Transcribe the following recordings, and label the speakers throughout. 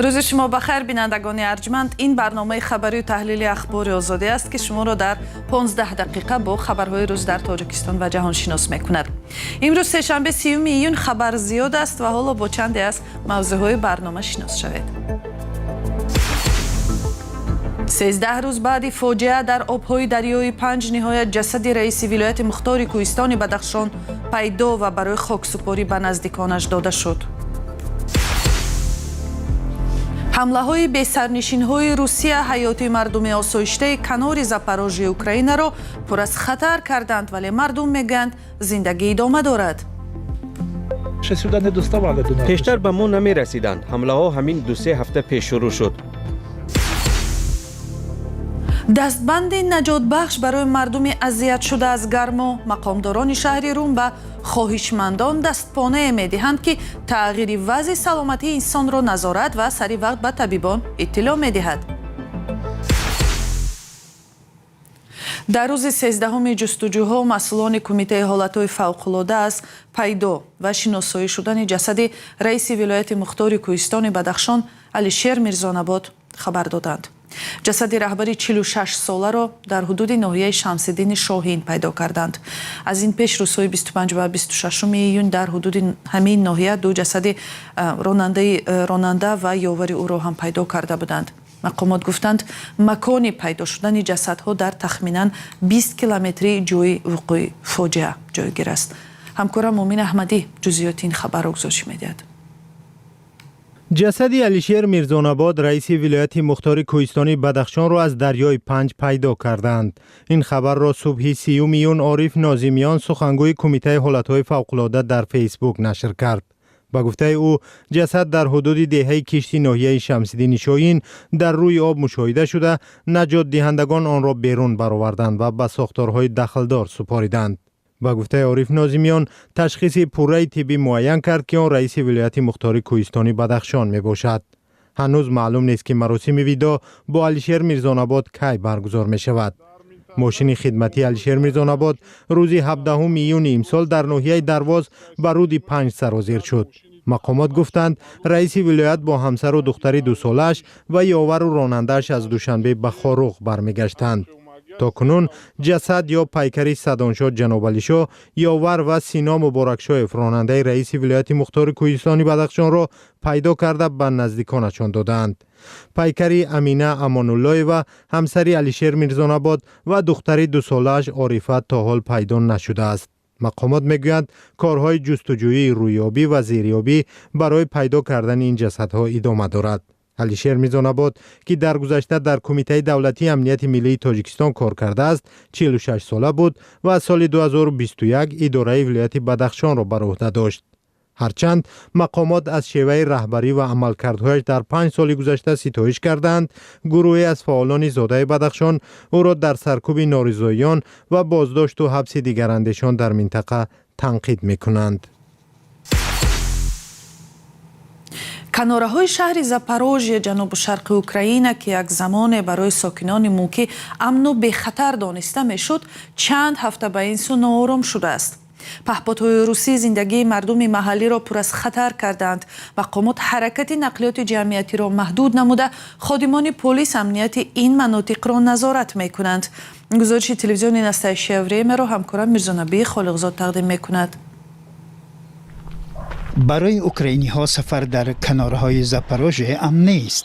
Speaker 1: Рӯзи шумо ба хайр, бинандагони арҷманд. Ин барномаи хабарию таҳлили Ахбори Озодӣ аст, ки шуморо дар 15 дақиқа бо хабарҳои рӯз дар Тоҷикистон ва ҷаҳон шинос мекунад. Имрӯз сешанбе, 30 июн, хабар зиёд аст ва ҳоло бо чанде аз мавзӯъҳои барнома шинос шавед. 13 рӯз баъди фоҷиа дар обҳои дарёи Панҷ ниҳоят ҷасади раиси вилояти мухтори кӯҳистони Бадахшон пайдо ва барои хоксупорӣ ба наздиконаш дода шуд. Ҳамлаҳои бесарнишинҳои Русия ҳаёти мардуми осоиштаи канори Запорожьеи Украинаро пур аз хатар карданд, вале мардум мегӯянд, зиндагӣ идома дорад.
Speaker 2: Пештар ба мо намерасиданд. Ҳамлаҳо ҳамин 2-се ҳафта пеш шурӯъ шуд.
Speaker 1: Дастбанди наҷотбахш барои мардуми азиятшуда аз гармо. Мақомдорони шаҳри Рум ба хоҳишмандон дастпонае медиҳанд, ки тағйири вазъи саломатии инсонро назорат ва сари вақт ба табибон иттилоъ медиҳад. Дар рӯзи 13-уми ҷустуҷӯҳо масъулони Кумитаи ҳолатҳои фавқулода аз пайдо ва шиносоӣ шудани ҷасади раиси вилояти мухтори кӯҳистони Бадахшон Алишер Мирзонабод хабар доданд. Ҷасади раҳбари 46-соларо дар ҳудуди ноҳияи Шамсиддини Шоҳин пайдо карданд. Аз ин пеш рӯзҳои 25 ва 26 июн дар ҳудуди ҳамин ноҳия ду ҷасади ронанда ва ёвари ӯро ҳам пайдо карда буданд. Мақомот гуфтанд, макони пайдо шудани ҷасадҳо дар тахминан 20 километри ҷои вуқӯи фоҷиа ҷойгир аст. Ҳамкорам Мумин Аҳмадӣ ҷузъиёти ин хабарро гузориш медиҳад.
Speaker 3: Ҷасади Алишер Мирзонабод, раиси вилояти мухтори кӯҳистони Бадахшонро аз дарёи Панҷ пайдо карданд. Ин хабарро субҳи 30 июн Ориф Нозимиён, сухангӯи Кумитаи ҳолатҳои фавқулода, дар Фейсбук нашр кард. Ба гуфтаи ӯ, ҷасад дар ҳудуди деҳаи Кишти ноҳияи Шамсиддини Шоҳин дар рӯи об мушоҳида шуда, наҷотдиҳандагон онро берун бароварданд ва ба сохторҳои дахлдор супориданд. Ба гуфтаи Ориф Нозимиён, ташхиси пурраи тиббӣ муайян кард, ки он раиси вилояти мухтори кӯҳистони Бадахшон мебошад. Ҳанӯз маълум нест, ки маросими видоъ бо Алишер Мирзонабод кай баргузор мешавад. Мошини хидматии Алишер Мирзонабод рӯзи 17 июни имсол дар ноҳияи Дарвоз ба руди Панҷ сарозир шуд. Мақомот гуфтанд, раиси вилоят бо ҳамсару духтари 2-солааш ва ёвару ронандааш аз Душанбе ба Хоруғ бармегаштанд. То кунун ҷасад ё пайкари Садоншоҳ Ҷанобалишоҳ, ёвар, ва Сино Муборакшоев, ронандаи раиси вилояти мухтори кӯҳистони Бадахшонро пайдо карда, ба наздиконашон додаанд. Пайкари Амина Амонуллоева, ҳамсари Алишер Мирзонабод, ва духтари 2-солааш Орифа то ҳол пайдо нашудааст. Мақомот мегӯянд, корҳои ҷустуҷӯии рӯёбӣ ва зерёбӣ барои пайдо кардани ин ҷасадҳо идома дорад. Алишер Мирзонабод, ки дар гузашта дар Кумитаи давлатии амнияти миллии Тоҷикистон кор кардааст, 46 сола буд ва аз соли 2021 идораи вилояти Бадахшонро бар ӯҳда дошт. Ҳарчанд мақомот аз шеваи раҳбарӣ ва амалкардҳояш дар 5 соли гузашта ситоиш кардаанд, гурӯҳе аз фаъолони зодаи Бадахшон ӯро дар саркӯби норизоиён ва боздошту ҳабси дигарандешон дар минтақа танқид мекунанд.
Speaker 1: Канораҳои шаҳри Запорожье, ҷанубу шарқи Украина, ки як замоне барои сокинони мулкӣ амну бехатар дониста мешуд, чанд ҳафта ба ин сӯ ноором шудааст. Паҳподҳои русӣ зиндагии мардуми маҳаллиро пур аз хатар кардаанд. Мақомот ҳаракати нақлиёти ҷамъиятиро маҳдуд намуда, ходимони полис амнияти ин манотиқро назорат мекунанд. Гузориши телевизиони «Настоящее время» ро ҳамкорам Мирзонабии Холиқзод тақдим мекунад.
Speaker 4: Барои украиниҳо сафар дар канораҳои Запорожье амн нест.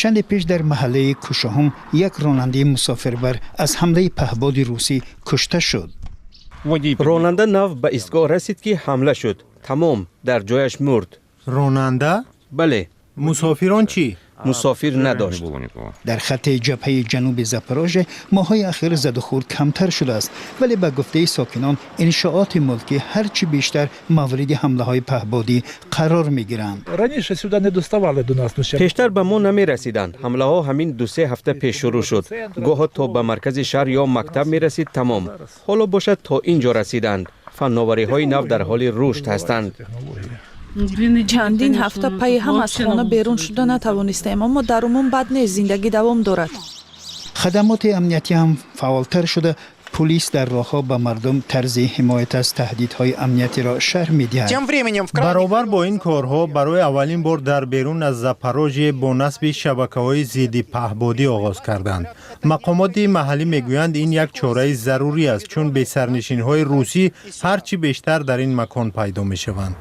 Speaker 4: Чанде пеш дар маҳаллаи Кушоҳум як ронандаи мусофирбар аз ҳамлаи паҳбоди русӣ кушта шуд.
Speaker 2: Ронанда нав ба истгоҳ расид, ки ҳамла шуд. Тамом, дар ҷояш мурд.
Speaker 3: Ронанда?
Speaker 2: Бале.
Speaker 3: Мусофирон чӣ?
Speaker 2: Мусофир надошт.
Speaker 4: Дар хатти ҷабҳаи ҷануби Запорожье моҳҳои ахир задухӯрд камтар шудааст, вале ба гуфтаи сокинон, иншооти мулкӣ ҳарчи бештар мавриди ҳамлаҳои паҳбодӣ қарор мегиранд.
Speaker 2: Пештар ба мо намерасиданд. Ҳамлаҳо ҳамин 2-се ҳафта пеш шурӯъ шуд. Гоҳо то ба маркази шаҳр ё мактаб мерасид, тамом. Ҳоло бошад, то ин ҷо расиданд. Фанновариҳои нав дар ҳоли рушд ҳастанд.
Speaker 1: Чандин ҳафта пайи ҳам аз хона берун шуда натавонистем, аммо дар умум бад нест, зиндагӣ давом дорад.
Speaker 4: Хадамоти амниятӣ ҳам фаъолтар шуда. Полис дар роҳҳо ба мардум тарзи ҳимоят аз таҳдидҳои амниятиро шарҳ медиҳад.
Speaker 5: Тем временем в
Speaker 3: Баробар бо ин корҳо, барои аввалин бор дар берун аз Запорожье бо насби шабакаҳои зидди паҳбодӣ оғоз карданд. Мақомоти маҳаллӣ мегӯянд, ин як чораи зарурӣ аст, чун бесарнишинҳои русӣ ҳар чӣ бештар дар ин макон пайдо мешаванд.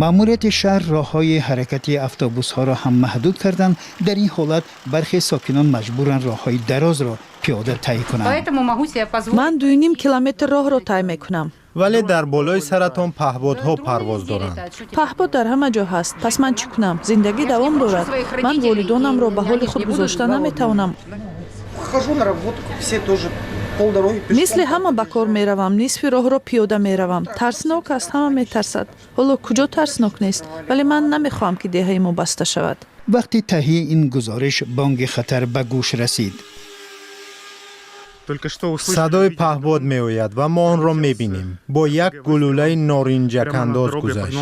Speaker 4: Маъмурияти шаҳр роҳҳои ҳаракати автобусҳоро ҳам маҳдуд карданд. Дар ин ҳолат бархе сокинон маҷбуранд роҳҳои дарозро пиёда тай кунанд.
Speaker 6: Поэтому могу себе позволить.
Speaker 1: Ман 2,5 километр роҳро тай мекунам.
Speaker 3: Вале дар болои саратон паҳбодҳо парвоз доранд.
Speaker 1: Паҳбод дар ҳама ҷо ҳаст. Пас ман чӣ кунам? Зиндагӣ давом дорад. Ман волидонамро ба ҳоли худ гузошта наметавонам.
Speaker 5: Хожу на работу, как все тоже, полдороги пешком.
Speaker 1: Мисли ҳама ба кор меравам, нисфи роҳро пиёда меравам. Тарснок аст, ҳама метарсад. Ҳоло куҷо тарснок нест? Вале ман намехоҳам, ки деҳаи мо баста шавад.
Speaker 4: Вақти таҳияи ин гузориш бонги хатар ба гӯш расид.
Speaker 3: Садои паҳбод меояд ва мо онро мебинем. Бо як гулӯлаи норинҷакандоз гузашт,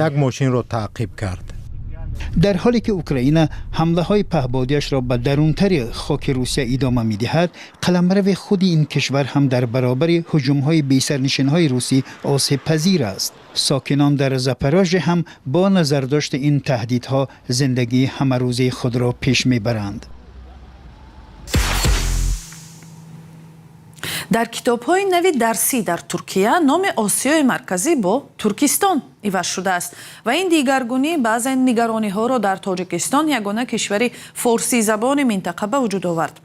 Speaker 3: як мошинро таъқиб кард.
Speaker 4: Дар ҳоле ки Украина ҳамлаҳои паҳбодиашро ба дарунтари хоки Русия идома медиҳад, қаламрави худи ин кишвар ҳам дар баробари ҳуҷумҳои бесарнишинҳои русӣ осебпазир аст. Сокинон дар Запорожье ҳам бо назардошти ин таҳдидҳо зиндагии ҳамарӯзаи худро пеш мебаранд.
Speaker 1: Дар китобҳои нави дарсӣ дар Туркия номи Осиёи Марказӣ бо Туркистон иваз шудааст ва ин дигаргунӣ баъзе нигарониҳоро дар Тоҷикистон, ягона кишвари форсизабони минтақа, ба вуҷуд овард.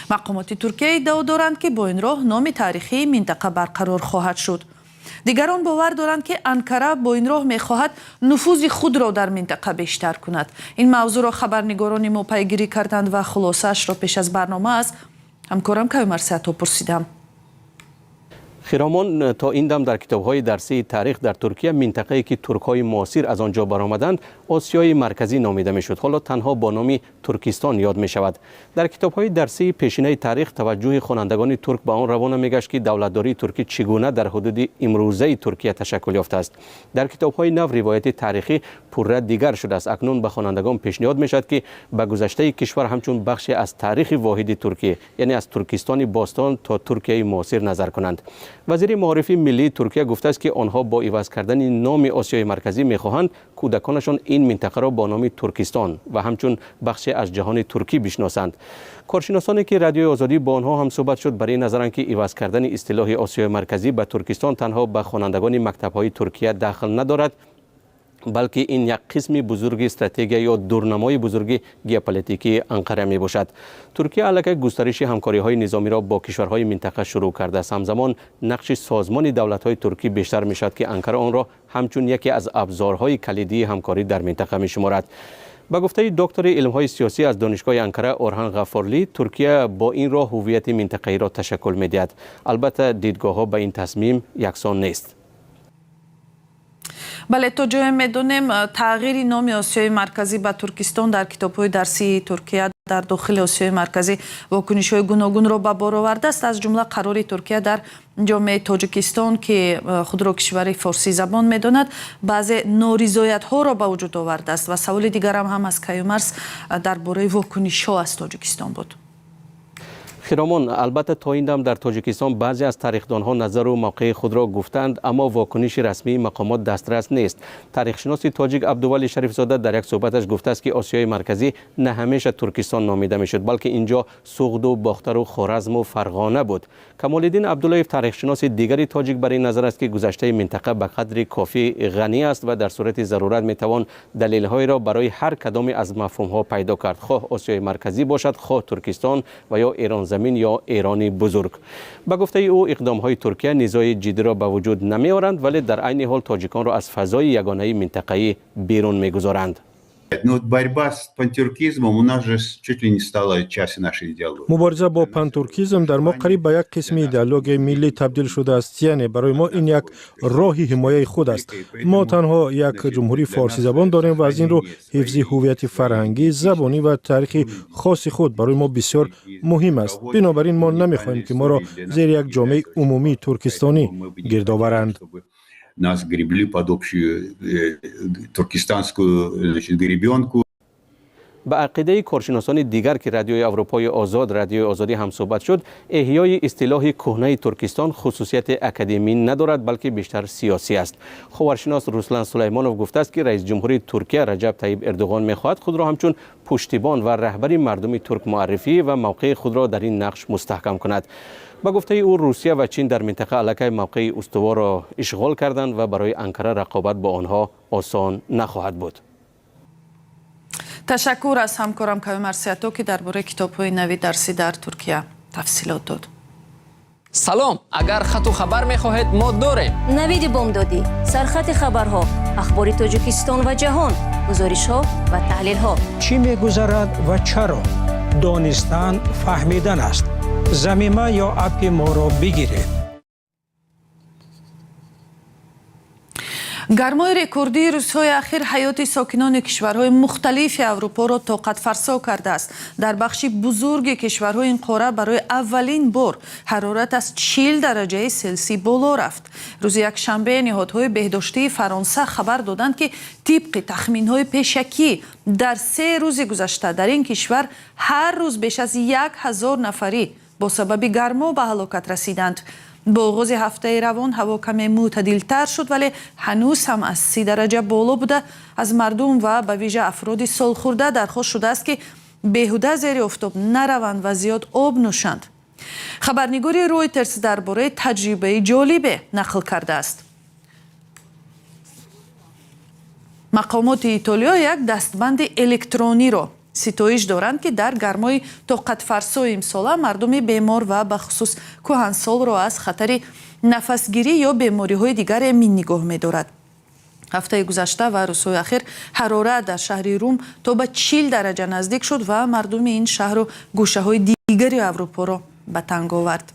Speaker 1: Мақомоти Туркия иддао доранд, ки бо ин роҳ номи таърихии минтақа барқарор хоҳад шуд. Дигарон бовар доранд, ки Анкара бо ин роҳ мехоҳад нуфузи худро дар минтақа бештар кунад. Ин мавзӯъро хабарнигорони мо пайгирӣ карданд ва хулосаашро пеш аз барнома аз ҳамкорам Каюмар Саато пурсидам.
Speaker 2: Хиромон, то ин дам дар китобҳои дарсии таърих дар Туркия минтақае, ки туркҳои муосир аз он ҷо баромаданд, Осиёи Марказӣ номида мешуд. Ҳоло танҳо бо номи Туркистон ёд мешавад. Дар китобҳои дарсии пешинаи таърих таваҷҷӯҳи хонандагони турк ба он равона мегашт, ки давлатдории туркӣ чӣ гуна дар ҳудуди имрӯзаи Туркия ташаккул ёфтааст. Дар китобҳои нав ривояти таърихӣ пурра дигар шудааст. Акнун ба хонандагон пешниҳод мешавад, ки ба гузаштаи кишвар ҳамчун бахше аз таърихи воҳиди Туркия, яъне аз Туркистони бостон то Туркияи муосир, назар кунанд. Вазири маорифи миллии Туркия гуфтааст, ки онҳо бо иваз кардани номи Осиёи Марказӣ мехоҳанд кӯдаконашон ин минтақаро бо номи Туркистон ва ҳамчун бахше аз ҷаҳони туркӣ бишносанд. Коршиносоне, ки Радиои Озодӣ бо онҳо ҳамсӯҳбат шуд, бар ин назаранд, ки иваз кардани истилоҳи Осиёи Марказӣ ба Туркистон танҳо ба хонандагони мактабҳои Туркия дахл надорад, балки ин як қисми бузурги стратегия ё дурнамои бузурги геополитикии Анқара мебошад. Туркия аллакай густариши ҳамкориҳои низомиро бо кишварҳои минтақа шурӯъ кардааст. Ҳамзамон нақши Созмони давлатҳои туркӣ бештар мешавад, ки Анкара онро ҳамчун яке аз абзорҳои калидии ҳамкорӣ дар минтақа мешуморад. Ба гуфтаи доктори илмҳои сиёсӣ аз Донишгоҳи Анкара Орҳан Ғаффорли, Туркия бо ин роҳ ҳуввияти минтақаиро ташаккул медиҳад. Албатта, дидгоҳҳо ба ин тасмим яксон нест.
Speaker 1: Бале, то ҷое медонем, тағйири номи Осиёи Марказӣ ба Туркистон дар китобҳои дарсии Туркия дар дохили Осиёи Марказӣ вокунишҳои гуногунро ба бор овардааст. Аз ҷумла қарори Туркия дар ҷомеаи Тоҷикистон, ки худро кишвари форсизабон медонад, баъзе норизоятҳоро ба вуҷуд овардааст. Ва саволи дигарам ҳам аз Каюмарс дар бораи вокунишҳо аз Тоҷикистон буд.
Speaker 2: Хиромон, албатта, то ин дам дар Тоҷикистон баъзе аз тарихдонҳо назару мавқеи худро гуфтанд, аммо вокуниши расмии мақомот дастрас нест. Таърихшиноси тоҷик Абдували Шарифзода дар як суҳбаташ гуфтааст, ки Осиёи Марказӣ на ҳамеша Туркистон номида мешуд, балки ин ҷо Суғду Бохтару Хоразму Фарғона буд. Камолиддин Абдуллоев, таърихшиноси дигари тоҷик, бар ин назар аст, ки гузаштаи минтақа ба қадри кофӣ ғанӣ аст ва дар сурати зарурат метавон далелҳоеро барои ҳар кадоме аз мафҳумҳо пайдо кард, хоҳ Осиёи Марказӣ бошад, хоҳ Туркистон ва ё Эронзамин ё Эрони бузург. Ба гуфтаи ӯ, иқдомҳои Туркия низои ҷиддиро ба вуҷуд намеоранд, вале дар айни ҳол тоҷиконро аз фазои ягонаи минтақаӣ берун мегузоранд.
Speaker 7: Но вот борьба с пантюркизмом у нас же чуть ли не стала частью нашей идеологии.
Speaker 8: Мубориза бо пантуркизм дар мо қариб ба як қисми идеологияи миллӣ табдил шудааст. Яъне барои мо ин як роҳи ҳимояи худ аст. Мо танҳо як ҷумҳурии форсизабон дорем ва аз ин рӯ ҳифзи ҳуввияти фарҳангӣ, забонӣ ва таърихи хоси худ барои мо бисёр муҳим аст. Бинобар ин мо намехоҳем, ки моро зери як ҷомеаи умумии туркистонӣ гирд оваранд.
Speaker 7: Нас гребли под общую туркестанскую, значит, гребенку.
Speaker 2: Ба ақидаи коршиносони дигар, ки Радиои Аврупои Озод, Радиои Озодӣ ҳамсӯҳбат шуд, эҳёи истилоҳи кӯҳнаи Туркистон хусусияти академӣ надорад, балки бештар сиёсӣ аст. Ховаршинос Руслан Сулаймонов гуфтааст, ки раис ҷумҳури Туркия Раҷаб Таиб Эрдуғон мехоҳад худро ҳамчун пуштибон ва раҳбари мардуми турк муаррифӣ ва мавқеи худро дар ин нақш мустаҳкам кунад. Ба гуфтаи ӯ, Русия ва Чин дар минтақа аллакай мавқеи устуворро ишғол карданд ва барои Анкара рақобат бо онҳо осон нахоҳад буд.
Speaker 1: Ташаккур аз ҳамкорам Кави Марсиято, ки дар бораи китобҳои нави дарсӣ дар Туркия тафсилот дод.
Speaker 6: Салом, агар хату хабар мехоҳед, мо дорем.
Speaker 9: Навиди бомдодӣ, сархати хабарҳо, ахбори Тоҷикистон ва ҷаҳон, гузоришҳо ва таҳлилҳо.
Speaker 10: Чӣ мегузарад ва чаро? Донистан фаҳмидан аст. Замима ё аппи моро бигиред.
Speaker 1: Гармои рекордии рӯзҳои ахир ҳаёти сокинони кишварҳои мухталифи Аврупоро тоқатфарсо кардааст. Дар бахши бузурги кишварҳои ин қора барои аввалин бор ҳарорат аз 40 дараҷаи Селсӣ боло рафт. Рӯзи якшанбе ниҳодҳои беҳдоштии Фаронса хабар доданд, ки тибқи тахминҳои пешакӣ дар 3 рӯзи гузашта дар ин кишвар ҳар рӯз беш аз 1000 нафарӣ бо сабаби гармо ба ҳалокат расиданд. Бо оғози ҳафтаи равон ҳаво каме мӯътадилтар шуд, вале ҳанӯз ҳам аз 30 дараҷа боло буда, аз мардум ва ба вижа афроди солхӯрда дархост шудааст, ки беҳуда зери офтоб нараванд ва зиёд об нӯшанд. Хабарнигори Ройтерс дар бораи таҷрибаи ҷолибе нақл кардааст. Мақомоти Итолиё як дастбанди электрониро ситоиш доранд, ки дар гармои тоқатфарсои имсола мардуми бемор ва бахусус кӯҳансолро аз хатари нафасгирӣ ё бемориҳои дигар эмин нигоҳ медорад. Ҳафтаи гузашта ва рӯзҳои ахир ҳарорат дар шаҳри Рум то ба 40 дараҷа наздик шуд ва мардуми ин шаҳру гӯшаҳои дигари Аврупоро ба танг овард.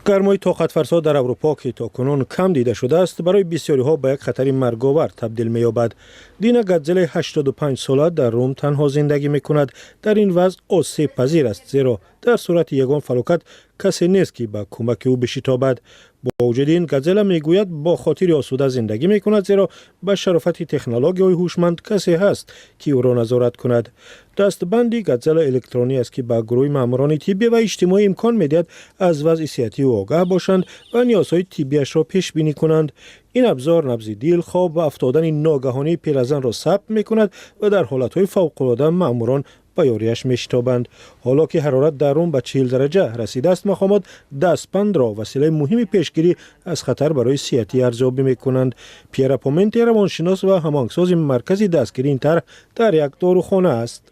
Speaker 8: Гармои тоқатфарсо дар Аврупо, ки то кунун кам дида шудааст, барои бисёриҳо ба як хатари марговар табдил меёбад. Дина Гадзеле 85 сола дар Рум танҳо зиндагӣ мекунад. Дар ин вазъ осебпазир аст, зеро дар сурати ягон фалокат касе нест, ки ба кӯмаки ӯ бишитобад. Бо вуҷуди ин, Гадзела мегӯяд, бо хотири осуда зиндагӣ мекунад, зеро ба шарофати технологияҳои ҳушманд касе ҳаст, ки ӯро назорат кунад. Дастбанди Гадзела электронӣ аст, ки ба гурӯҳи маъмурони тиббӣ ва иҷтимоӣ имкон медиҳад аз вазъи сиҳатии ӯ огаҳ бошанд ва ниёзҳои тиббиашро пешбинӣ кунанд. Ин абзор набзи дил, хоб ва афтодани ногаҳонии пиразанро сабт мекунад ва дар ҳолатҳои фавқулода маъмурон ба ёрияш мешитобанд. Ҳоло ки ҳарорат дар Рум ба 40 дараҷа расидааст, мақомот дастбандро василаи муҳими пешгирӣ аз хатар барои сиҳатӣ арзёбӣ мекунанд. Пьера Поменте равоншинос ва ҳамоҳангсози маркази дастгирии ин тарҳ дар як дорухона аст.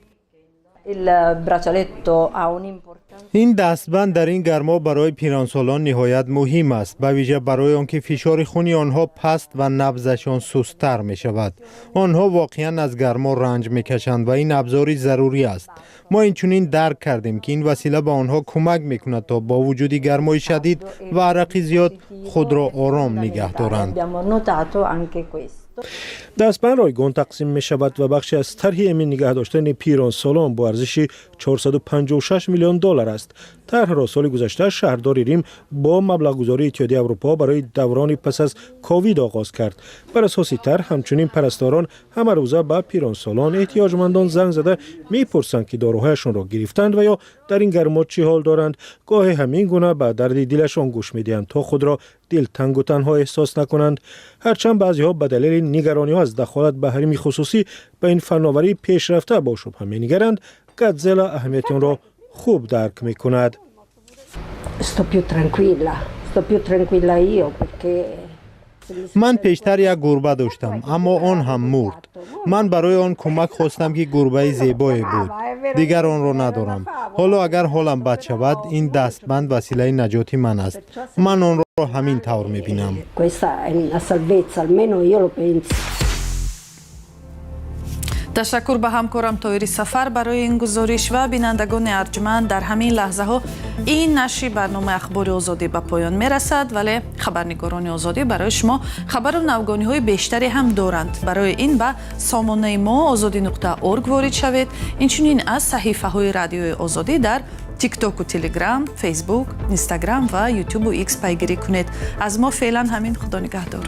Speaker 3: Ин дастбанд дар ин гармо барои пиронсолон ниҳоят муҳим аст, ба вижа барои он ки фишори хуни онҳо паст ва набзашон сусттар мешавад. Онҳо воқеан аз гармо ранҷ мекашанд ва ин абзори зарурӣ аст. Мо инчунин дарк кардем, ки ин васила ба онҳо кӯмак мекунад, то бо вуҷуди гармои шадид ва арақи зиёд худро ором нигаҳ доранд.
Speaker 8: Дастбанд ройгон тақсим мешавад ва бахше аз тарҳи эмин нигаҳ доштани пиронсолон бо арзиши 456 миллион доллар аст. Тарҳро соли гузашта шаҳрдори Рим бо маблағгузории Иттиҳодияи Аврупо барои даврони пас аз ковид оғоз кард. Бар асоси тарҳ, ҳамчунин парасторон ҳамарӯза ба пиронсолон, эҳтиёҷмандон занг зада мепурсанд, ки доруҳояшонро гирифтанд ва ё дар ин гармо чӣ ҳол доранд. Гоҳе ҳамин гуна ба дарди дилашон гӯш медиҳанд, то худро дилтангу танҳо эҳсос накунанд. Ҳарчанд баъзеҳо ба далели нигарониҳо аз дахолат ба ҳарими хусусӣ ба ин фанноварии пешрафта бо шубҳа менигаранд, Гадзела аҳамияти онро хуб дарк мекунад.
Speaker 3: Ман пештар як гурба доштам, аммо он ҳам мурд. Ман барои он кӯмак хостам, ки гурбаи зебое буд. Дигар онро надорам. Ҳоло агар ҳолам бад шавад, ин дастбанд василаи наҷоти ман аст. Ман онро ҳамин тавр мебинам.
Speaker 1: Ташаккур ба ҳамкорам Тоири Сафар барои ин гузориш ва бинандагони арҷманд, дар ҳамин лаҳзаҳо ин нашри барномаи Ахбори Озодӣ ба поён мерасад, вале хабарнигорони Озодӣ барои шумо хабару навгониҳои бештаре ҳам доранд. Барои ин ба сомонаи мо озодӣ.org ворид шавед. Инчунин аз саҳифаҳои Радиои Озодӣ дар Тиктоку Телеграм, Фейсбук, Инстаграм ва Ютубу Икс пайгирӣ кунед. Аз мо феълан ҳамин. Худо нигаҳдор.